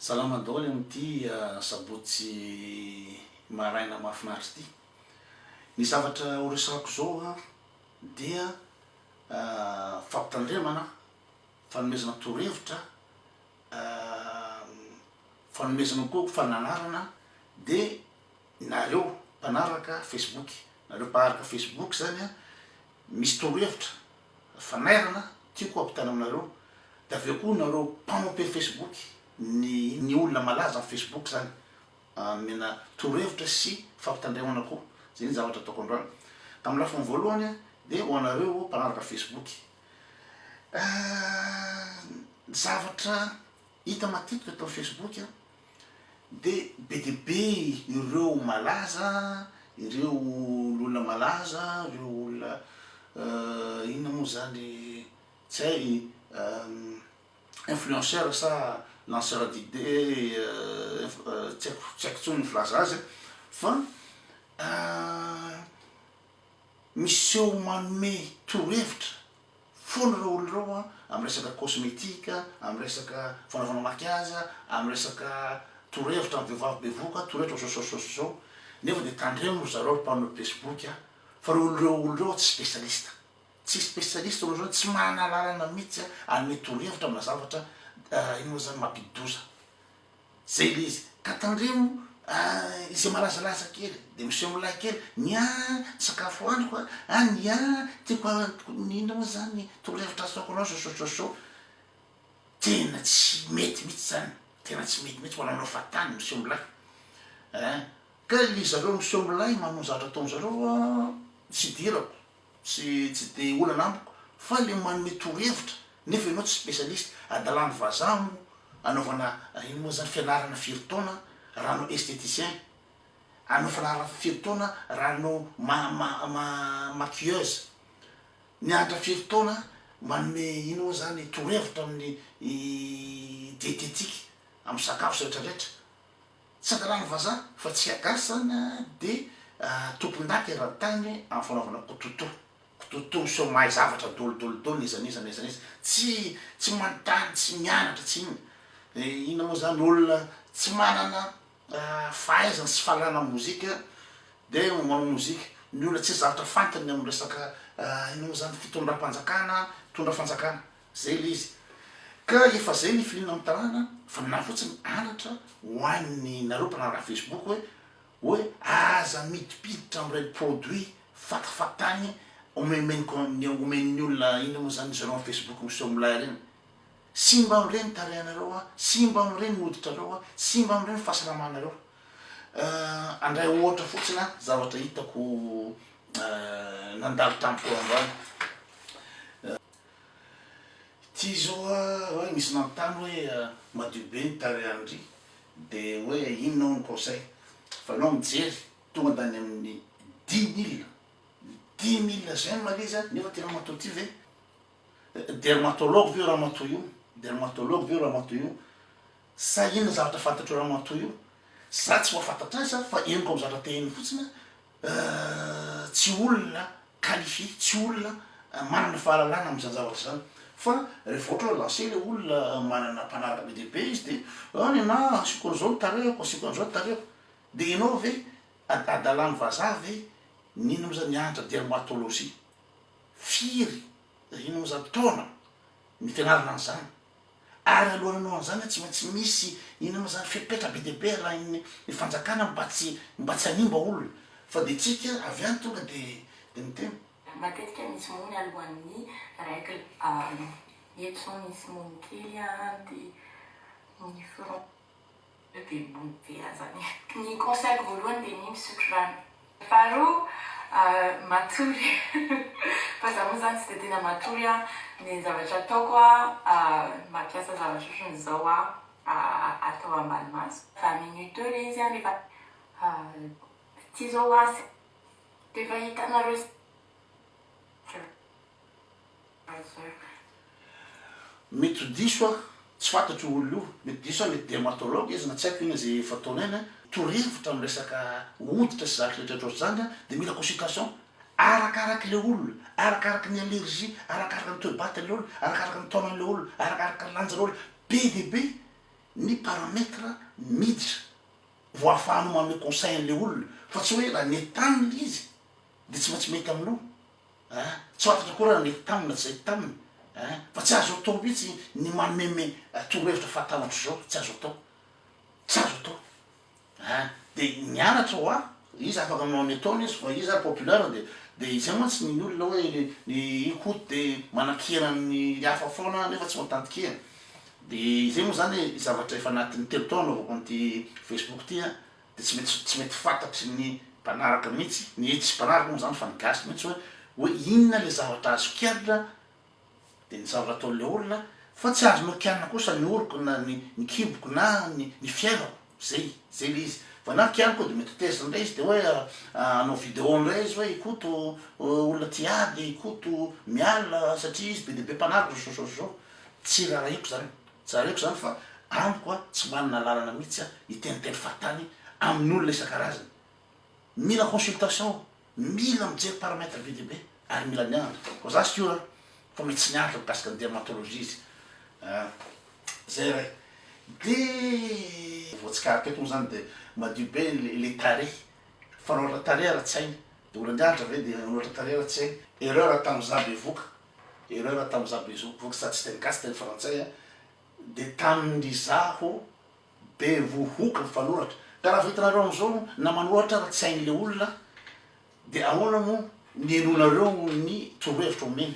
Salama daholo amin'ity sabotsy maraina mahafinaritra ity. Ny zavatra ho resahako izao an dia fampitandremana, fanomezana torohevitra, fanomezana koa fananarana dia nareo mpanaraka facebook, nareo mpanaraka facebook zany an misy torohevitra, fanairana tiako ampitaina aminareo, de avy eo koa nareo mpanao pejy facebook, ny ny olona malaza am facebook zany omena torohevitra sy fampitandremana koa, zay ny zavatra ataoko androany. Am lafiny voalohany de ho anareo mpanaraka facebook, ny zavatra hita matetika eto am facebook an, de be dia be ireo malaza, ireo olona malaza, ireo olona inona moa zany tsy hay, influenceur sa lanceur d'idée tsy haiko tsy haiko intsony ny filaza azy fa miseho manome torohevitra foana ireo olona ireo an, amin'ny resaka cosmetique, amin'ny resaka fanaovana maquillage, amin'ny resaka torohevitra amin'ny vehivavy bevohoka, torohevitra zao zao zao zao, nefa dia tandremo ry zareo ry mpanao facebook an, fa ireo ireo olona ireo tsy specialiste, tsy specialiste ireo zany, tsy manana alalana mihitsy hanome torohevitra amina zavatra inona moa zany mampidi-doza. Zay le izy. Ka tandremo izay malazalaza kely de miseho milay kely, ny ahy sakafo hohaniko a, ah ny ahy tiako ny inona moa zany torohevitra ataoko anao zao zao zao zao, tena tsy mety mihitsy zany, tena tsy mety mihitsy mbola manao fahatany miseho milay ein, ka le zareo miseho milay manao ny zavatra ataon'zareo an tsy idirako, Tsy tsy de olana amiko fa le manome torohevitra nefa ianao tsy specialiste, adalan'ny vazaha moa anaovana ino moa zany fianarana firy taona raha anao esteticien, anao fianarana firy taona raha anao ma ma ma maquilleuse, mianatra firy taona manome ino moa zany torohevitra amin'ny dietetique amin'ny sakafo sy retraretra. Tsy adalan'ny vazaha fa tsika gasy zany de tompondaka eran-tany amin'ny fanaovana kototo, kototo miseho mahay zavatra dolo dolo dolo n'iza n'iza n'iza n'iza, tsy tsy manontany tsy mianatra tsy inona, inona moa zany olona tsy manana fahaizana sy fahalalana mozika de manao mozika, ny olona tsisy zavatra fantany amin'ny resaka inona moa zany fitondram-panjakana, mitondra fanjakana. Zay le izy. Ka efa zay ny filiana amin'ny tanàna fa ninahy fotsiny anatra ho an'ny nareo mpanaraka facebook hoe hoe aza midipiditra amin'ireny produit fatifatany omemeniko omen'ny olona inona moa zany zareo amin'ny facebook miseho milay ireny. Simba amin'ireny tarehinareo a, simba amin'ireny ny hoditrareo a, simba amin'ireny ny fahasalamanareo. Andray ohatra fotsiny aho zavatra hitako nandalo tamiko androany. Ity zao hoe misy nanontany hoe madio be ny tarehan-dry de hoe inona hono conseil fa enao mijery tonga de any amin'ny dix mille, dix mille j'aime le izy an nefa ty ramatoa ty ve dermatologue ve io ramatoa io, dermatologue ve io ramatoa io sa inona zavatra fantatr'io ramatoa io, za tsy mahafantatra azy fa henoko amin'ny zavatra teneniny fotsiny tsy olona qualifié, tsy olona manana fahalalana amin'izany zavatra izany fa rehefa ohatra hoe lancer le olona manana mpanaraka be dia be izy de ah nenah asiako an'izao ny tarehiko, asiako an'izao ny tarehiko, de ianao ve adalan'ny vazaha ve ny inona moa zany nianatra dermatologie firy inona moa zany taona ny fianarana an'izany? Ary alohan'ny hanao an'izany tsy maintsy misy inona moa zany fepetra be dia be alain'ny ny fanjakana mba tsy mba tsy hanimba olona fa dia tsika avy any tonga de de miteny. Matetika misy mony alohan'ny règle eto zao misy mony kely an de ny front. Dia mony be azany e. Ny conseil-ko voalohany dia ny misotro rano. Faharoa, matory. Fa za moa zany tsy dia tena matory an. Ny zavatra ataoko an, mampiasa zavatra ohatran'izao aho atao ambany maso. 20 minutes eo ilay izy an rehefa ity zao azy dia efa hitanareo. Mety ho diso aho, tsy fantatro io olona io, mety diso aho, mety dermatologue izy na tsy haiko inona izay efa ataony any an, torohevitra amin'ny resaka hoditra sy zavatra rehetra ohatrohatr'izany an, dia mila consultation, arakaraky ilay olona, arakaraky ny allergie, arakaraky ny toe-batan'ilay olona, arakaraky ny taonan'ilay olona, arakaraky ny lanjan'ilay olona, be dia be. ny paramètre miditra vao ahafahanao manome conseil an'le olona fa tsy hoe raha nety taminy le izy de tsy maintsy mety aminao a! Tsy fantatra koa raha nety taminy na tsy nety taminy a! Fa tsy azo atao mihitsy ny manomeme torohevitra fahatany ohatr'izao, tsy azo atao, tsy azo atao a! De nianatra hoa izy afaka manao ny ataony izy fa izy ary populaire de de izay mantsy ny olona hoe ny i Koto de manakiana ny hafa foana nefa tsy mahatanty kiana de izay moa zany zavatra efa anatin'ny 3 taona nanaovako an'ity facebook ity a! De tsy mety tsy mety fantatry ny mpanaraka mihitsy, ny tsy mpanaraka moa zany fa ny gasy mihitsy hoe hoe inona le zavatra azo kianina de ny zavatra ataon'le olona fa tsy azonao kianina kosa ny oroko na ny ny kiboko na ny ny fiainako, zay zay le izy fa na kianiko de mety ho tezitra ndray izy de hoe hanao video ndray izy hoe i Koto olona tia ady, i Koto miala satria izy be dia be mpanaraka zao zao zao zao, tsy rarahiko zany. Tsareko zany fa amiko a tsy manana lalana mihitsy a hiteniteny fahatany amin'ny olona isan-karazany. Mila consultation, mila mijery paramètre be dia be ary mila mianatra. Koa za sûr fa mety tsy nianatra mikasika ny dermatologie izy. Zay ray. De voatsikaritra eto moa zany de madio be le tarehy. Fanoratra tarehy ara-tsaina. De olona nianatra ve de hanoratra tarehy ara-tsaina? Erreur tamin'izaho bevoka. Erreur tam za bevohoka sady tsy teny gasy teny frantsay a, de tamin-dry zaho bevohoka mifanoratra, ka raha vao hitanareo amzao na manoratra ara tsy hain'le olona de ahoana moa ny henoinareo ny torohevitra omeny,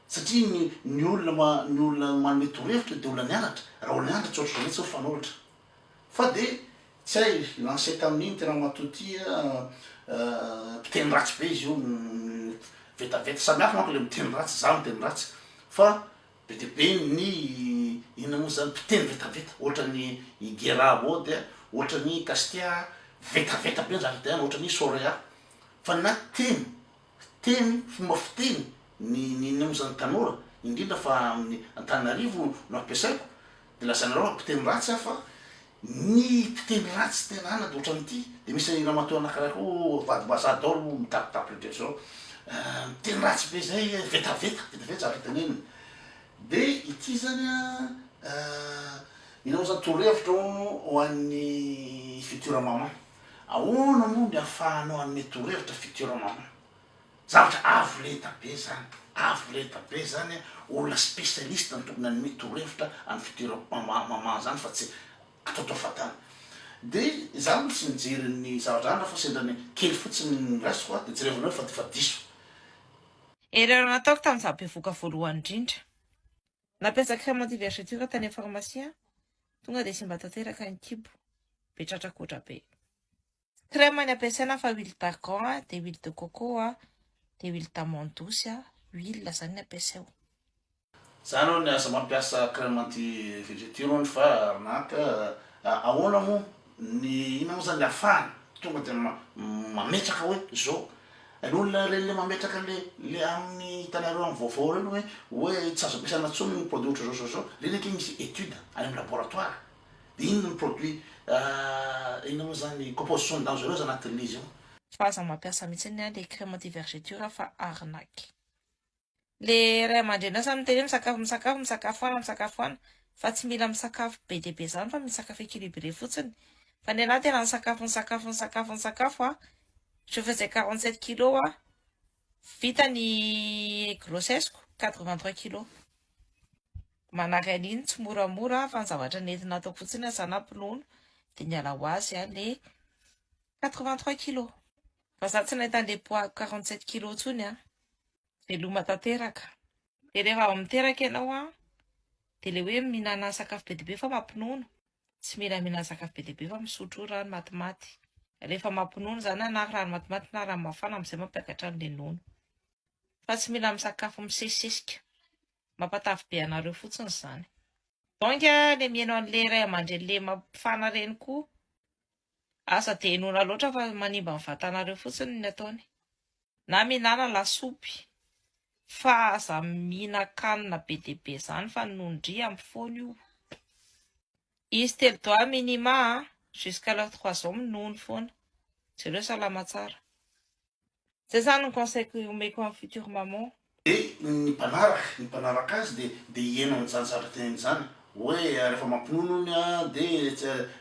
satria ny ny olona ma ny olona manome torohevitra de olona nianatra, raha olona nianatra tsy ohatr'izao mihitsy mifanoratra. Fa de tsy hay lancé tamin'iny ty ramatoa ty a, mpiteny ratsy be izy io, vetaveta, samy hafa manko le miteny ratsy, za miteny ratsy fa be dia be ny inona moa zany mpiteny vetaveta ohatran'ny i Guerra Mody, ohatran'i Castia, vetaveta be ny zavatra tenenina, ohatran'i Sorea, fa na teny Fiteny, fomba fiteny ny ny inona moa zany tanora, indrindra fa amin'ny Antananarivo no ampiasaiko, de lazainareo fa mpiteny ratsy aho fa ny mpiteny ratsy tena ana de ohatran'ity, de misy ramatoa anakiray koa vadim-bazaha daholo mitapitapy ohatran'izao zao, miteny ratsy be zay, vetaveta, vetaveta zavatra teneniny, de ity zany an inona moa zany torohevitra hono ho an'ny future maman. Ahoana moa ny afahanao hanome torohevitra future maman? Zavatra avo lenta be zany, avo lenta be zany, olona specialiste no tokony hanome torohevitra an'i future maman maman zany fa tsy ataotao fahatany. De za moa tsy nijery ny zavatra anona fa sendra ny kely fotsiny ny raisiko a, de jerevanareo fa fa diso. Erreur nataoko tamin'izaho bevoka voalohany indrindra. Nampiasa crème anti-vergeture tany amin'ny pharmacie aho, tonga dia simba tanteraka ny kibo, be tratra kotra be. Crème ny ampiasaina fa huile d'argan dia huile de coco dia huile d'amande douce, huile zany ny ampiasao. Zany hono aza mampiasa crème anti vergeture hono fa arnaque, ahoana moa ny inona moa zany ny ahafahana tonga dia mametraka hoe zao Ny olona ireny le mametraka le le amin'ny hitanareo amin'ny vaovao ireny hoe hoe tsy azo ampiasaina intsony ny produit ohatran'izao zao zao, ireny ange misy étude any amin'ny laboratoire, de inona ny produit inona moa zany composition dangereuse anatin'le izy ao. Fa aza mampiasa mihitsy ny ahy le crème anti vergeture fa arnaque. Le ray aman-dreny samy miteny hoe misakafo misakafo misakafoana misakafoana fa tsy mila misakafo be dia be zany fa misakafo équilibré fotsiny fa ny anahy tena nisakafo nisakafo nisakafo nisakafo a je faisais 47 kilos a vita ny grossesse-ko 83 kilos manary an'iny tsy moramora fa ny zavatra nentina ataoko fotsiny aza nampinono dia niala ho azy a le 83 kilos fa za tsy nahita an'le poids 47 kilos intsony a Veloma tanteraka. Dia rehefa avy miteraka ianao an, dia ilay hoe mihinana sakafo be dia be fa mampinono. Tsy mila mihinana sakafo be dia be fa misotro rano matimaty. Rehefa mampinono izany na rano matimaty na rano mafana amin'izay mampiakatra an'ilay nono. Fa tsy mila misakafo misesisesika. Mampatavy be anareo fotsiny izany. Donc ilay mihaino an'ilay ray aman-dreny ilay mampifana ireny koa, aza dia henoina loatra fa manimba ny vatanareo fotsiny ny ataony. Na mihinana lasopy fa aza mihinan-kanina be dia be zany fa ny nondry ampy foana io. Izy telo doigts minima a, jusqu'à leurs trois ans minono foana. Jereo salama tsara. Zay zany ny conseil-ko omeko an'ny future maman. De ny mpanaraka, ny mpanaraka azy de de hihaino an'izany zavatra teneniny izany. Hoe rehefa mampinono ony a, de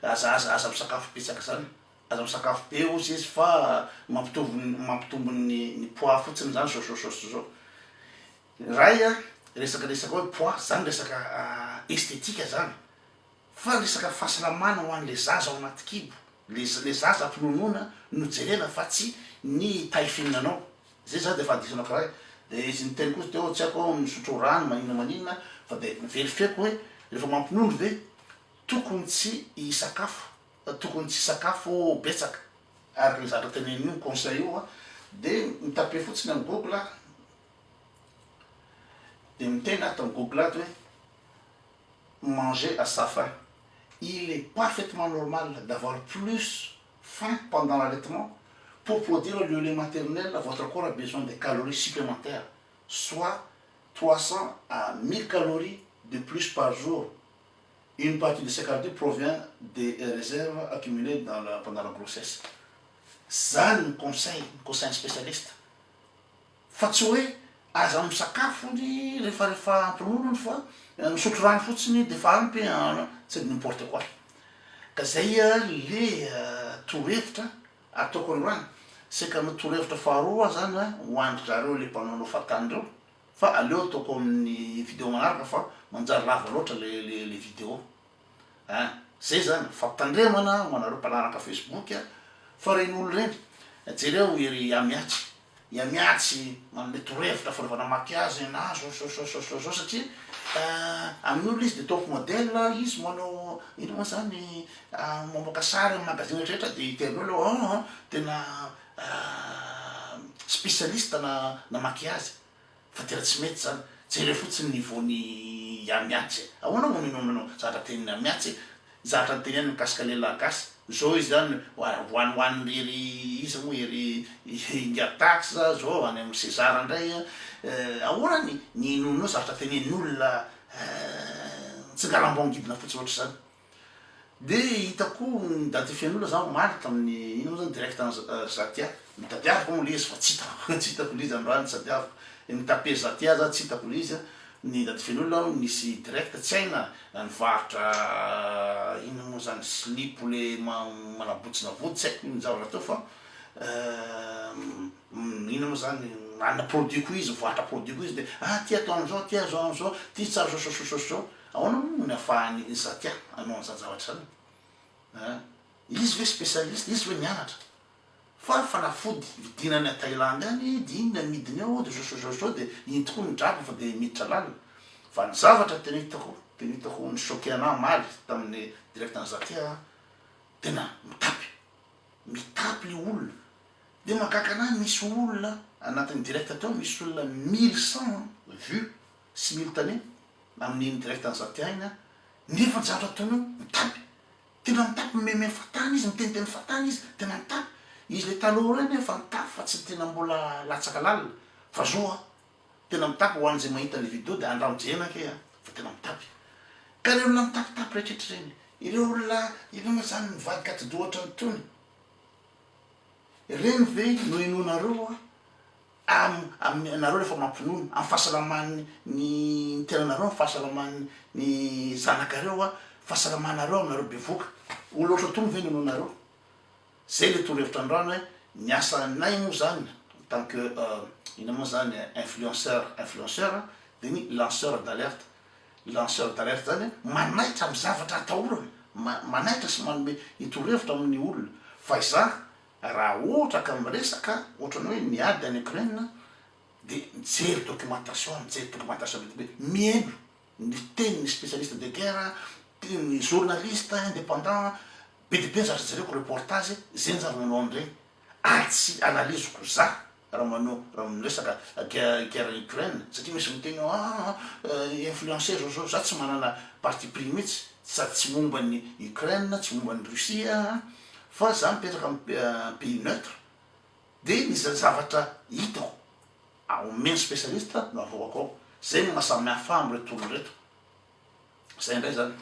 aza aza aza misakafo betsaka zany, aza misakafo be ozy izy fa mampitovy mampitombo ny poids fotsiny zany, zao zao zao sy zao. Ray a, resaka resaka hoe poids zany, resaka estetika zany, fa resaka fahasalamana ho an'le zaza ao anaty kibo, le zaza ampinonoana no jerena fa tsy ny taille fine anao. Zay zany de efa diso anakiray. De izy niteny koa izy teo, tsy haiko, misotro rano, maninona maninona, fa de vérifieko hoe rehefa mampinono ve tokony tsy hisakafo, tokony tsy sakafo betsaka araky le zavatra teneniny io, conseil io a. De mitape fotsiny amy Google, de miteny ato amy Google ato hoe "manger à sa faim". Il est parfaitement normal d'avoir plus faim pendant l'allaitement. Pour produire le lait maternel, votre corps a besoin de calories supplémentaires, soit 300 à 1000 calories de plus par jour. Une partie de ces calories provient des réserves accumulées pendant la grossesse. Zany ny conseil spécialiste, fa tsy hoe aza misakafo ny rehefa ampinonony fa misotro rano fotsiny de fa ampy, c'est n'importe quoi. Ka zay a, le torohevitra ataoko androany, seka no torohevitra faharoa zany a hoandry zareo le mpanaonao fatany reo, fa aleo ataoko amin'ny vidéo manaraka fa manjary lava loatra le vidéo a. Zay zany fampitandremana ho anareo mpanaraka Facebook a, fa reny olo reny, jereo ery amiatsy iamiatsy manome torohevitra fanaovana maquillage na zao zao zao zao zao zao, satria amin'olo izy de top modèle, izy manao ino moa zany, mamoaka sary amy magazine rehetrarehetra, de hiten'olo oh, tena spécialiste na maquillage, fa tena tsy mety zany. Jereo fotsiny niveau-ny amiatsy, ahoana mo minominao zavatra teniny amiatsy, zavatra ny teny any mikasika lehilahy gasy zao izy zany hoanihoaniny rery izy moa ery ingatax zao any amy César ndray. Ahoana ny inonao zavatra tenenin'olona tsingalambongidina fotsiny ohatry zany? De hitako nidentifien'olona za omaly tamin'ny ino moa zany, direct Zatia, mitadiaviko moa le izy fa tsy hitako le izy androany, tsy tadiaviko. Mitape Zatia za, tsy hitako le izy. Ny identifien'olona nisy direct tsy haina nivarotra ino moa zany, slipo le manabotsina vody, tsy haiko ny zavatra teo, fa ino moa zany, manana produit koa izy, mivarotra produit koa izy, de ah, ty atao am'zao, ty azao am'zao, ty tsara zao zao zao zao. Ahoana moa ny ahafahany Zatia anao an'zany zavatra zany? Izy ve spécialiste? Izy ve nianatra? Fa fanafody vidinany a Thaïlande any, de iny ny amidiny ao, de zao zao zao zao, de iny tokoa ny draba fa de miditra lalina. Fa ny zavatra tena hitako ny choqué anahy maly tamin'ny direct any Zatia, tena mitapy mitapy le olona, de mahakaka anahy, misy olona anatin'ny direct teo, misy olona 1100 vues simultané amin'iny direct any Zatia iny a, nefa ny zavatra ataony io mitapy, tena mitapy, meme fatany izy, miteniteny fatany izy, tena mitapy izy. Le taloha reny efa nitapy fa tsy tena mbola latsaka lalina, fa zao a tena mitapy. Ho an'zay mahita le vidéo de andramo jenake a, fa tena mitapy. Ka re olona mitapitapy rehetrretra reny, ireo olona ino moa zany, mivadika atidohatra ny tony reny ve no inonareo a am anareo rehefa mampinono, amy fahasalaman'ny ny tenanareo, amy fahasalaman'ny ny zanakareo a, fahasalamanareo aminareo bevoka, olo oatra tony ve no inonareo? Zay le torohevitra androany, hoe ny asanay moa zany tant que ina moa zany, influenceur, de ny lanceur d'alerte. Lanceur d'alerte zany manaitra amy zavatra atahorana, manaitra sy manome itorohevitra amin'ny olona. Fa iza raha ohatra ka miresaka ohatrany hoe miady any Ukraine, de mijery documentation, mijery documentation be, mieno ny teniny spécialiste de guerre, ny journaliste indépendant be de be, ny zavatra jereko reportage zay, ny zava manao an'ireny, ary tsy analyseko za raha manao, raha miresaka guerre Ukraine, satria misy miteny ah, influenceur zao zao. Za tsy manana parti pris mihitsy, sady tsy momba ny Ukraine, tsy momba ny Russie, fa za mipetraka amy pays neutre, de ny zavatra hitako omeny spécialiste no avoakako ao. Zay no mahasamihafa amreto olo reto zay indray zany.